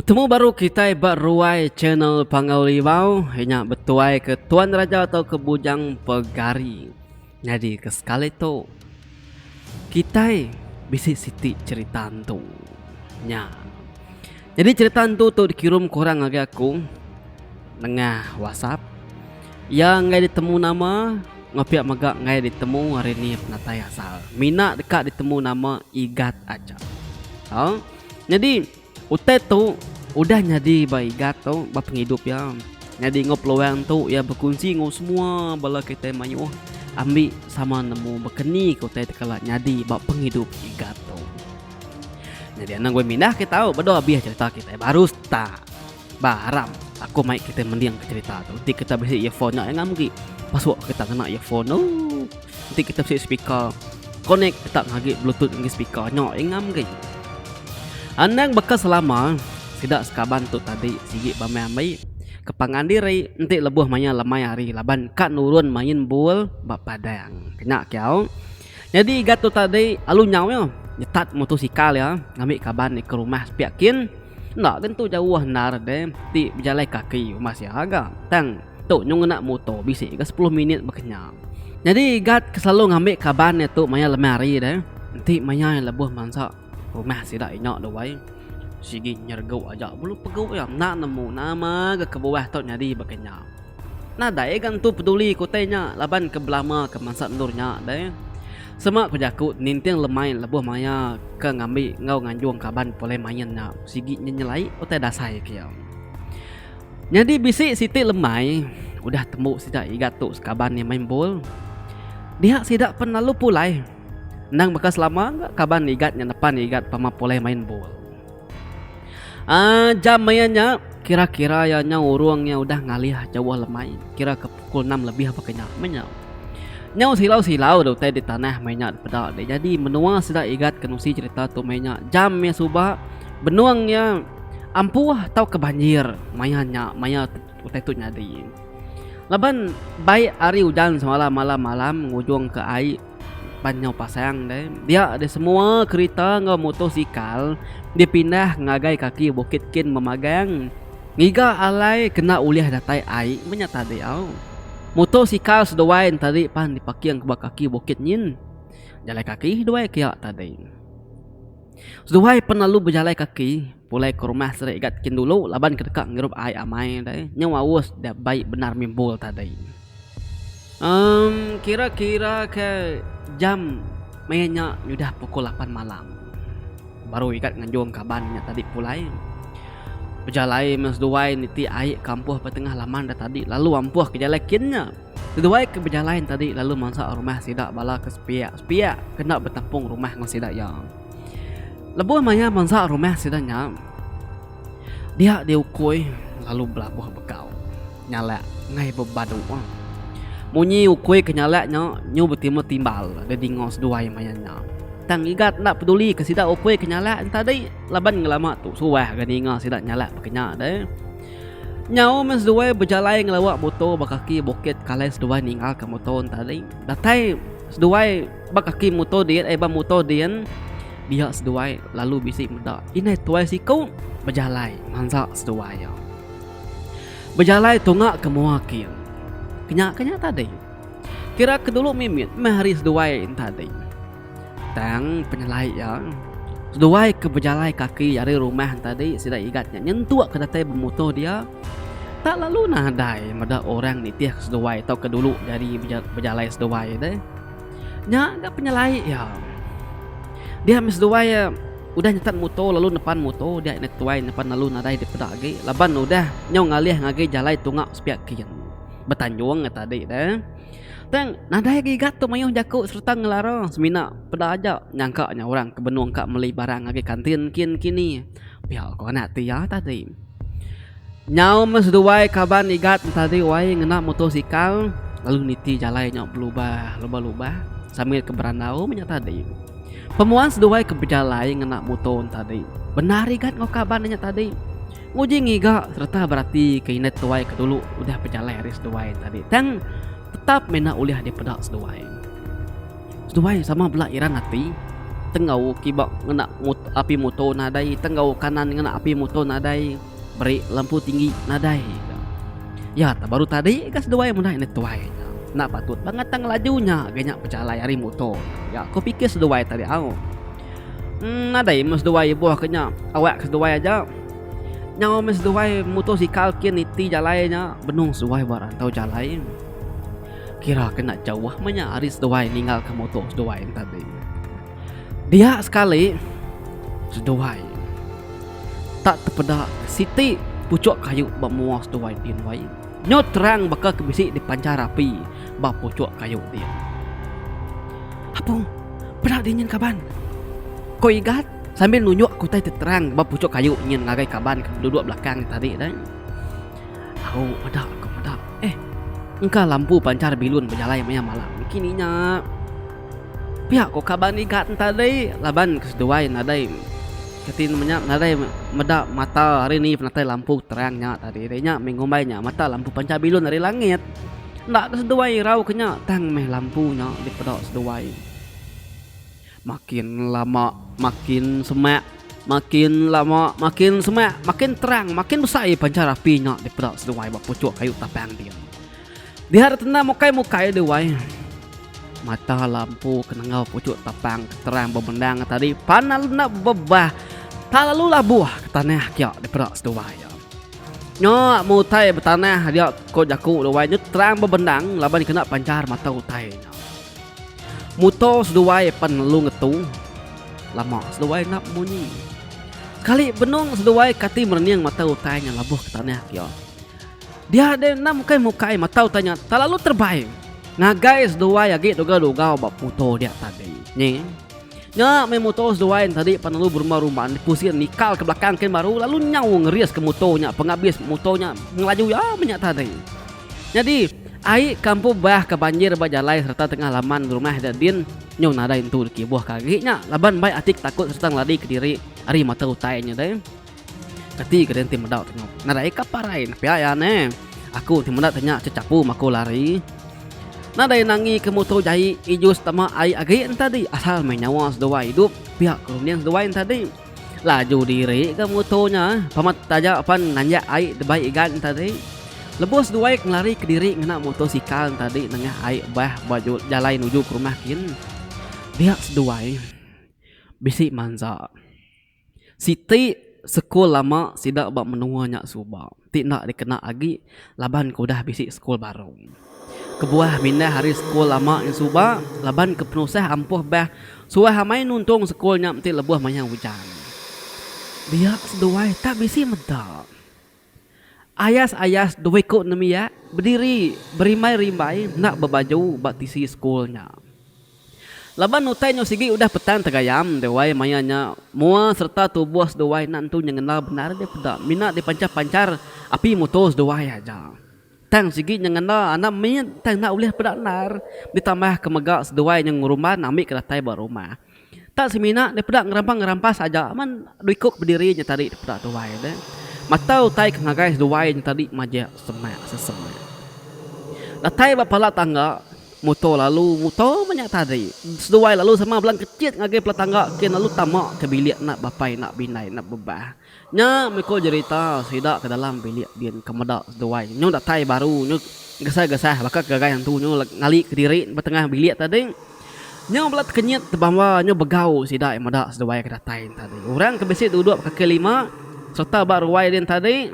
Betemu baru kitai ba ruai channel Panggau Libau iya nya betuai ke Tuan Raja tauka Bujang Pegari. Nyadi ke sekali tu kitai bisi siti cherita antu. Nya. Nyadi cherita antu tu dikirum ke orang ngagai aku nengah WhatsApp. Iya enggai ditemu nama enggau pia mega enggai ditemu ari ni penatai asal. Mina deka ditemu nama Igat aja. Au. Nyadi utai tu udah nyadi ba Igat tu ba pengidup iya. Nyadi enggau peluang tu iya bekunsi enggau semua bala kitai mayuh ambi sama nemu baka ni ke utai ti kala nyadi ba pengidup Igat tu. Nyadi anang goi mindah ke tau bedau abih cherita kitai baru start. Ba aram aku mai kitai mending ke cherita tu. Enti kita bisi earphone nya ngam agi pasuk kita ngena earphone ooh. Enti kita bisi speaker connect kita ngagi bluetooth ngagai speaker nya ngam agi. Anang baka selama sida sekaban tu tadi sigi ba meh ambi ke pangan diri enti lebuh maya lemai hari laban ka nurun main bul ba padang. Kena kiau. Nyadi igat tu tadi alu nyau iya nyetat motosikal iya ngambi kaban iya ke rumah sepiak kin. Enda tentu jauh endar deh ti bejalai kaki umbas iya ga. Tang tu nyau ngena muto bisi ga sepuluh minit baka nya. Nyadi Igat ke selalu ngambi kaban iya tu maya lemai hari deh enti maya iya lebuh mansa rumah sida inya tu wai sigi nyeregu aja bulu pegu iya enda nemu nama ga kebuah tu nyadi baka nya. Nadai ga entu peduli ke utai nya laban ke belama ke mansa endur nya deh. Sema ku jaku ninting lemai lebuh maya ke ngambi enggau nganjung kaban pulai main nya sigi nyenyelai utai dasai ke iya. Nyadi bisi siti lemai udah tembu sida igat tu sekaban iya main bol. Dia sida pen lalu pulai. Endang baka selama ga kaban igat nya nepan igat pama pulai main bol. Aaa jam maya nya kira-kira iya nyau urung iya udah ngalih jauh lemai kira ke pukul enam lebih baka nya meh nya. Nyau silau-silau da utai di tanah maya nya dipeda deh jadi menua sida igat ke nusi cherita tu maya nya jam iya suba benung iya ampuh tauka banjir maya nya maya utai tu nyadi. Laban bai hari ujan semalam malam-malam ngujung ke ai. Pan nyau pasang deh. Dia deh semua kerita enggau motosikal dipindah ngagai kaki bukit kin memagang ngiga alai kena ulih datai ai meh nya tadi au. Motosikal seduai enti pan dipaking ba kaki bukit nyin. Jalai kaki seduai kiya tadi. Seduai pan lalu bejalai kaki pulai ke rumah sida igat kin dulu laban ke deka ngirup ai amai deh. Nyau aus deh bai bendar mimpul tadi. Emm kira-kira ke jam maya nya nyudah pukul lapan malam baru igat nganjung kaban nya tadi pulai. Bejalai meh seduai niti ai ke ampuh ba tengah laman da tadi lalu ampuh ke jalai kin nya. Seduai ke bejalai ne tadi lalu mansa rumah sida bala ke sepiak-sepiak ke enda betampung rumah enggau sida iya. Lebuh maya mansa rumah sida nya dia diukui lalu belabuh begau. Nyalak enggai bebadu. Munyi ukui ke nyalak nya nyu betimba timbal dedinga seduai maya nya. Tang Igat enda peduli ke sida ukui ke nyalak nya tadi laban ngelama tu suah ga ninga sida nyalak baka nya deh. Nyau meh seduai bejalai ngelawa muto ba kaki bukit ke alai seduai ninggalka muto nya tadi. Datai seduai ba kaki muto din eh ba muto din dia seduai lalu bisi meda indai tuai siku bejalai mansa seduai iya. Bejalai tunga ke mua kin. Kenya ke nya tadi. Kira ke dulu mimit meh hari seduai tadi. Tang penyelai iya, seduai ke bejalai kaki ari rumah tadi sida igat nya nyentuk ke datai bemuto dia, tak lalu nadai meda orang nitih ke seduai tauka dulu jari bejalai seduai deh. Nya ga penyelai iya. Dia meh seduai iya. Udah nyetat muto lalu nepan muto dia ina tuai nepan lalu nadai dipeda agi laban udah nyau ngalih ngagai jalai tunga sepiak kin. Betanjung ga tadi deh. Tang nadai agi igat tu mayuh jaku sereta ngelara semina peda aja nyangka nya orang ke benung ka meli barang ngagai kantin kin kini pia ko anak ti iya tadi. Nyau meh seduai kaban igat tadi wai ngena motosikal lalu niti jalai nya belubah lubah-lubah sambil ke berandau meh nya tadi. Pemuan seduai ke bejalai ngena muto ne tadi bendar igat enggau kaban ne nya tadi. Nguji ngiga sereta berati ke indai tuai ke dulu udah bejalai ari seduai ne tadi tang tetap meh enda ulih dipeda seduai. Seduai sama bela iran ati. Tenggau kiba ngena api moto nadai, tenggau kanan ngena api moto nadai, beri lampu tinggi nadai ga. Ya ta baru tadi ga seduai meda indai tuai nya. Enda patut bangat tang laju nya ga nya pejalai ari moto. Ya ko pikir seduai tadi au. Emm nadai meh seduai ibuh ke nya awak ke seduai aja. Nyau meh seduai motosikal kin niti jalai nya benung seduai ba rantau jalai. Kira ke enda jauh meh nya ari seduai ninggal ke moto seduai enti tadi. Dia sekali seduai tak tepeda siti puchuk kayu ba mua seduai din wai. Nyu terang baka ke bisi dipancar api ba puchuk kayu din. Apu, peda di nyin kaban. Ko Igat sambil nunjuk ke utai ti terang ba puchuk kayu nyin ngagai kaban ke beduduk belakang tadi deh. Au meda ku meda. Eh engka lampu panchar bilun bejalai maya malam kini nya. Pia ko kaban Igat tadi laban ke seduai nadai keti nama nya nadai meda mata hari ni penatai lampu terang nya tadi deh nya meh ngumbai nya mata lampu panchar bilun ari langit. Enda ke seduai irau ke nya tang meh lampu nya dipeda seduai. Makin lama makin semak, makin lama makin semak, makin terang makin besai panchar api nya dipeda seduai ba puchuk kayu tapang din. Diar tenda mukai-mukai deh wai. Mata lampu ke nenggau puchuk tapang ke terang bebendang tadi pan lalu enda bebah tak lalu labuh ke tanah kia dipeda seduai iya. Nya meh utai betanah dia ko jaku deh wai nya terang bebendang laban kena panchar mata utai nya. Muto seduai pan lalu ngetu. Lama seduai enda bemunyi. Sekali benung seduai kati merening mata utai nya labuh ke tanah kia. Dia deh enda mukai-mukai mata utai nya terlalu terebai ngagai seduai agi dugau-dugau ba muto dia tadi. Nyi. Nya meh muto seduai nya tadi pan lalu berumban-rumban dipusin nikal ke belakang kin baru lalu nyau ngeris ke muto nya pengabis muto nya ngelaju iya meh nya tadi. Nyadi, ai ke ampu bah ke banjir ba jalai sereta tengah laman rumah sida din nyau nadai entu dikibuhka agi nya laban bai ati ke takut sereta ngeladi kediri ari mata utai nya deh. Kati ke deh enti meda tengok nadai ka parai ne pia iya neh. Aku enti meda tanya chechapu maku lari. Nadai nangi ke muto jai ijus tama ai agi enti tadi asal meh nyawa seduai idup pia ke runding seduai enti tadi. Laju diri ga muto nya pamat taja pan nanjak ai debai igan enti tadi. Lebuh seduai ke ngelari kediri ngena motosikal enti tadi nengah ai bah ba jalai nuju ke rumah kin dia seduai bisi mansa siti sekul lama sida ba menua nya suba ti enda dikena agi laban ke udah bisi sekul baru. Kebuah mindah ari sekul lama nya suba laban ke penusah ampuh bah suah amai nuntung sekul nya enti lebuh maya ujan. Dia seduai tak bisi meda. Ayas-ayas dua iku nembiak bediri berimbai-rimbai enda bebaju ba tisi sekul nya. Laban utai nya sigi udah petang tegayam duai maya nya mua sereta tubuh seduai enda entu nyengenda bendar dipeda mina dipanchar-panchar api muto seduai aja. Tang sigi nyengenda anak mit tang enda ulih peda endar. Ditambah ke mega seduai nya ngerumban ambi ke datai ba rumah. Tak semina dipeda ngerampas-ngerampas aja men dua iku ke bediri nya tadi dipeda tuai deh. Mata utai ke ngagai seduai nya tadi majak semak sesemak. Datai ba pala tangga muto lalu muto meh nya tadi. Seduai lalu sama belang kechit ngagai pala tangga kin lalu tama ke bilik enda bapai enda bindai enda bebah. Nya meh ko jerita sida ke dalam bilik din ke meda seduai nyu datai baru nyu gesah-gesah baka ke gagai antu nyu ngali kediri ba tengah bilik tadi. Nyu bela tekenyit tebamba nyu begau sida meda seduai ke datai tadi. Orang ke bisi duduk ba kaki lima sereta ba ruai din tadi.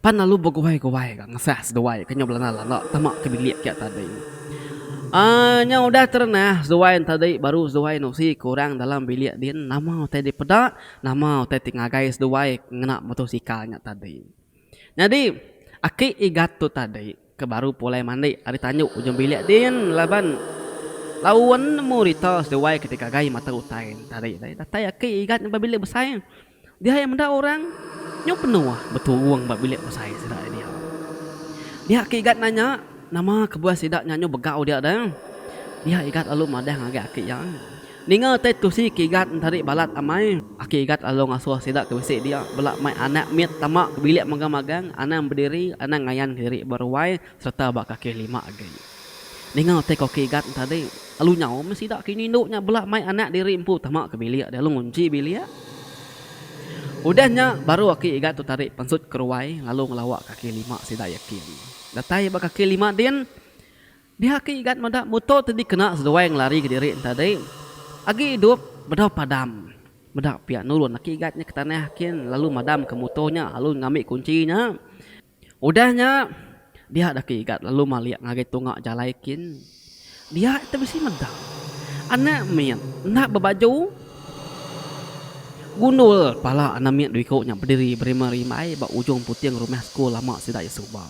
Pan lalu beguai-guai ga ngesah seduai ke nyau belanda-landa tama ke bilik kia tadi. Aaa nyau udah terenah seduai ne tadi baru seduai nusi ke orang dalam bilik din nama utai dipeda nama utai ti ngagai seduai ngena motosikal nya tadi. Nyadi aki Igat tu tadi ke baru pulai mandi ari tanju ujung bilik din laban laun nemu rita seduai ke digagai mata utai ne tadi. Datai aki Igat ba bilik besai. Dia iya meda orang nyau penuh beturung ba bilik besai sida dia. Dia ke Igat nanya nama kebuah sida nya nyau begau dia deh. Dia Igat lalu madah ngagai aki iya. Ninga utai tusi ke Igat entari balat amai, aki Igat lalu ngasuh sida ke bisi dia bela mai anak mit tama ke bilik magang-magang anang bediri anang ngayan kediri ba ruai sereta ba kaki lima agi. Ninga utai ko Aki Igat tadi, lalu nyau meh sida ke indu nya bela mai anak diri empu tama ke bilik dia lalu ngunchi bilik. Udah nya baru Aki Igat tu tadi pansut ke ruai lalu ngelawa kaki lima sida yakin. Datai ba kaki lima din, dia Aki Igat meda muto ti dikena seduai ngelari kediri tadi agi idup bedau padam. Meda pia nurun Aki Igat nya ke tanah kin lalu madam ke muto nya lalu ngambi kunchi nya. Udah nya, dia daki Igat lalu malik ngagai tunga jalai kin. Dia ita bisi meda anak mit enda bebaju. Gundul pala anak mit dua iku nya bediri berimbai-rimbai ba ujung puting rumah sekul lama sida iya suba.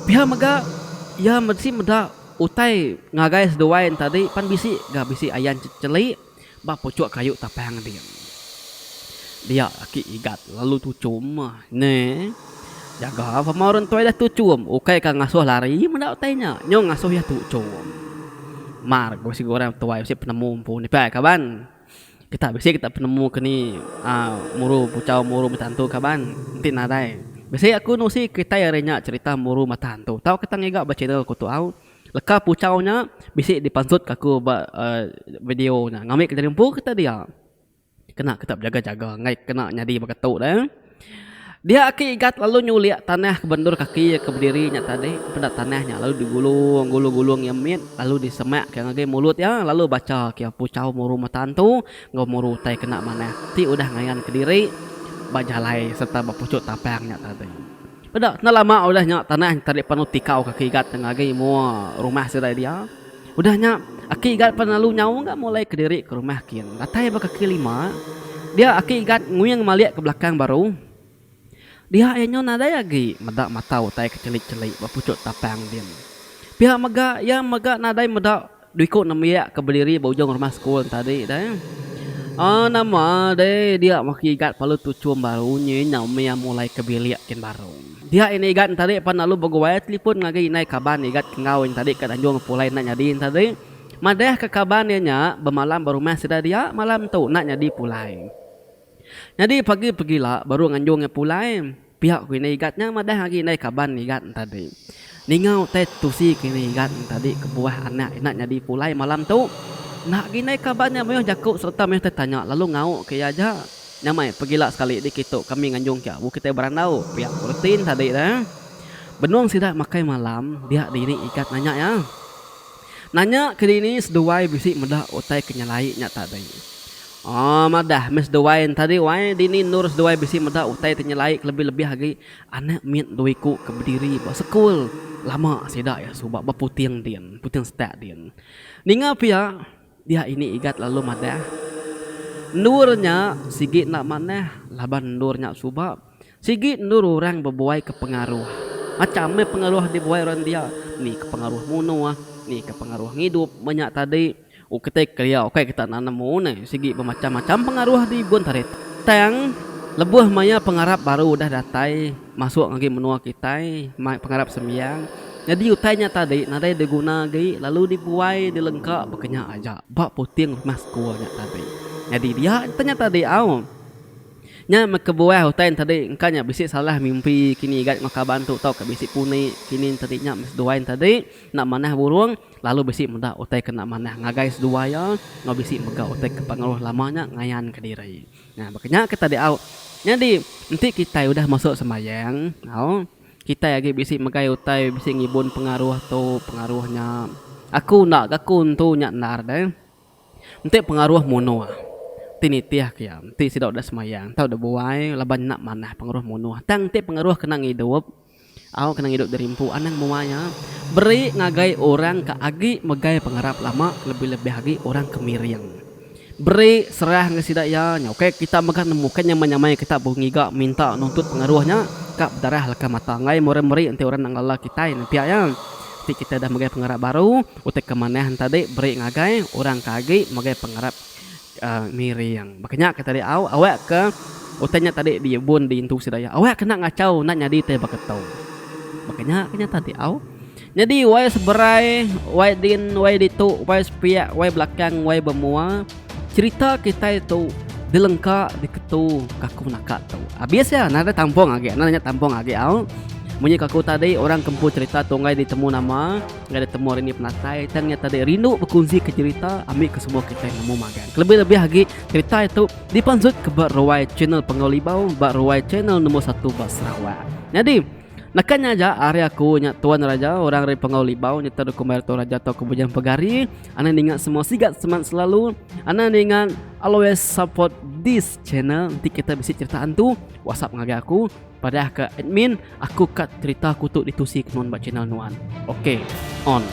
Pia mega, iya bisi meda utai ngagai seduai enti tadi pan bisi ga bisi ayan chelik. Ba puchuk kayu tapang din. Dia aki Igat lalu tuchum. Ne. Jaga pama orang tuai dah tuchum. Ukai ka ngasuh lari meda utai nya. Nyu ngasuh iya tuchum. Mar ku siku orang tuai bisi penemu empu ni pia kaban. Kita bisi kita penemu ke ni aaa muru puchau muru mata antu kaban. Enti nadai. Bisi aku nusi kitai ari nya cherita muru mata antu. Tau kita ngiga ba channel ku tu au. Leka puchau nya bisi dipansutka aku ba video nya ngambika diri empu kita dia kena kita bejaga-jaga enggai kena nyadi baka tu deh. Dia aki Igat lalu nyulik tanah ke bendur kaki iya ke bediri nya tadi peda tanah nya lalu digulung gulung-gulung iya mit lalu disemak ka ngagai mulut iya lalu bacha ka puchau muru mata antu enggau muru utai kena manah ti udah ngayan kediri ba jalai sereta ba puchuk tapang nya tadi. Peda enda lama udah nya tanah tadi panu tikau ke Aki Igat ngagai mua rumah sida dia. Udah nya Aki Igat pan lalu nyau ga mulai kediri ke rumah kin. Datai ba kaki lima dia Aki Igat nguing malik ke belakang baru. Dia iya nyau nadai agi meda mata utai ke chelik-chelik ba puchuk tapang din. Pia mega iya mega nadai meda Dua iku nembiak ke bediri ba ujung rumah sekul tadi deh. Aaa nama deh dia maki Igat perlu tuchum baru nyi nyau mia mulai ke bilik kin baru. Dia ini Igat tadi pan lalu beguai telipon ngagai indai kaban Igat ke enggau iya tadi ke Tanjung pulai enda nyadi tadi. Madah ke kaban iya nya bemalam ba rumah sida dia malam tu enda nyadi pulai. Nyadi pagi pegila baru nganjung iya pulai, pia ku indai Igat nya madah agi indai kaban Igat tadi. Ninga utai tusi ke indai Igat tadi kebuah anak enda nyadi pulai malam tu, enda agi indai kaban nya mayuh jaku sereta mayuh tai tanya lalu ngauk ke iya aja. Nyamai pegila sekali di kitu kami nganjung ke abu kitai berandau, pia ku Retin tadi deh. Benung sida makai malam dia dini Igat nanya iya. Nanya ke dini seduai bisi meda utai ke nyelai nya tadi. Aaa madah meh seduai entadi wai dini endur seduai bisi meda utai ti nyelai kelebih-lebih agi anak mit dua iku ke bediri ba sekul lama sida iya suba ba puting din, puting setak din. Ninga pia dia ini Igat lalu madah endur nya sigi enda manah laban endur nya suba Sigi endur orang bebuai ke pengaruh. Macham meh pengaruh dibuai orang dia, ni ke pengaruh munuh, ni ke pengaruh ngidup menya tadi. Ukai kelia ukai kita enda nemu neh, sigi bemacham-macham pengaruh diibun tadi. Tang, lebuh maya pengarap baru udah datai masuk ngagai menua kitai, mai pengarap sembiang, nyadi utai nya tadi nadai diguna agi lalu dibuai dilengka bekenya aja ba puting rumah sekul nya tadi. Nyadi dia nya tadi au. Nya meh kebuah utai enti engka nya bisi salah mimpi kini igat enggau kaban tu tauka bisi puni kini enti nya meh seduai enti enda manah burung lalu bisi meda utai ke enda manah ngagai seduai iya enggau bisi mega utai ke pengaruh lama nya ngayan kediri. Nah baka nya ke tadi au. Nyadi enti kitai udah masuk sembahyang au kitai agi bisi megai utai bisi ngibun pengaruh tu pengaruh nya aku enda aku entu nya endar deh. Enti pengaruh munuh ti nitih ke iya, enti sida udah semayang tau deh buai laban enda manah pengaruh munuh. Tang enti pengaruh kena ngidup, au kena ngidup diri empu anang muai iya. Beri ngagai orang ke agi megai pengarap lama kelebih-lebih agi orang ke miring. Beri serah ngagai sida iya nya ukai kita mega nemu ukai nyamai-nyamai kita ngiga minta nuntut pengaruh nya ka bedarah leka mata enggai meh orang meri enti orang enda ngelala kitai ne pia iya. Enti kitai udah megai pengarap baru, utai ke manah enta tadi beri ngagai orang ke agi megai pengarap miring. Baka nya ke tadi au, awak ke utai nya tadi diibun diintu sida iya. Awak ke enda ngachau enda nyadi tai baka tu. Baka nya ke nya tadi au. Nyadi wai seberai, wai din, wai ditu, wai sepiak, wai belakang, wai bemua, cherita kitai tu dilengka diketu kaku naka tu. Abis iya nadai tampung agi, enda nya tampung agi au. Munyi ke aku tadi orang ke empu cherita tu enggai ditemu nama, enggai ditemu ari ni penatai tang nya tadi rindu bekunsi ke cherita ambi ke semua kitai nemu magang. Kelebih-lebih agi cherita itu dipansut ke ba ruai channel Panggau Libau ba ruai channel nombor satu ba Sarawak. Nyadi naka nya aja ari aku nya Tuan Raja orang ari Panggau Libau nya tau dikumbai Tuan Raja tauka Bujang Pegari. Anang ninga semua sigat semat selalu. Anang ninga always support this channel enti kita bisi cerita antu whatsapp ngagai aku padah ke admin aku ka cerita aku tu ditusi ke nuan ba channel nuan. Ok on.